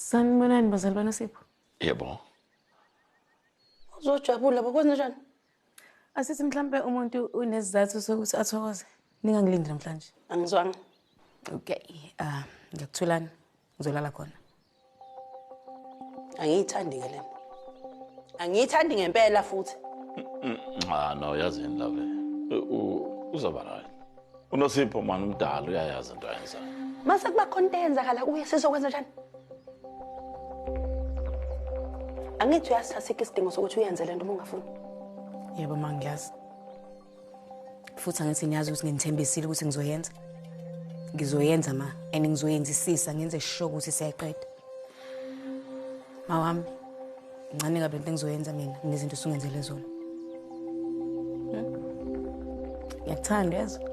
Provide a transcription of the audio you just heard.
Sanibonani bazali banoSipho. Yebo. Uzojabula bokwenza njani? Asithi mhlampe umuntu unesizathu sokuthi athokoze. Ningangilindi namhlanje. Angizwanga. Okay, ah ngiyakuthulana. Ngizolala khona. Angiyithandi ke lena. Angiyithandi ngempela futhi. Ah no, yazini love. Uzoba right. UNosipho mani umdala uyayazi into ayenzayo. Mase kuba khona into eyenzakala kuye sizokwenza njani? Angithi uyasithatha isidingo sokuthi uyenze lento uma ungafuni. Yebo ma ngiyazi. Futhi angithi ngiyazi ukuthi nginithembisile ukuthi ngizoyenza. Ngizoyenza ma and ngizoyenzisisa ngenze sure ukuthi siyayiqeda. Ma wami, ncane kabi lento engizoyenza mina kunezinto osungenzele zona. Ngiyakuthanda uyezwa?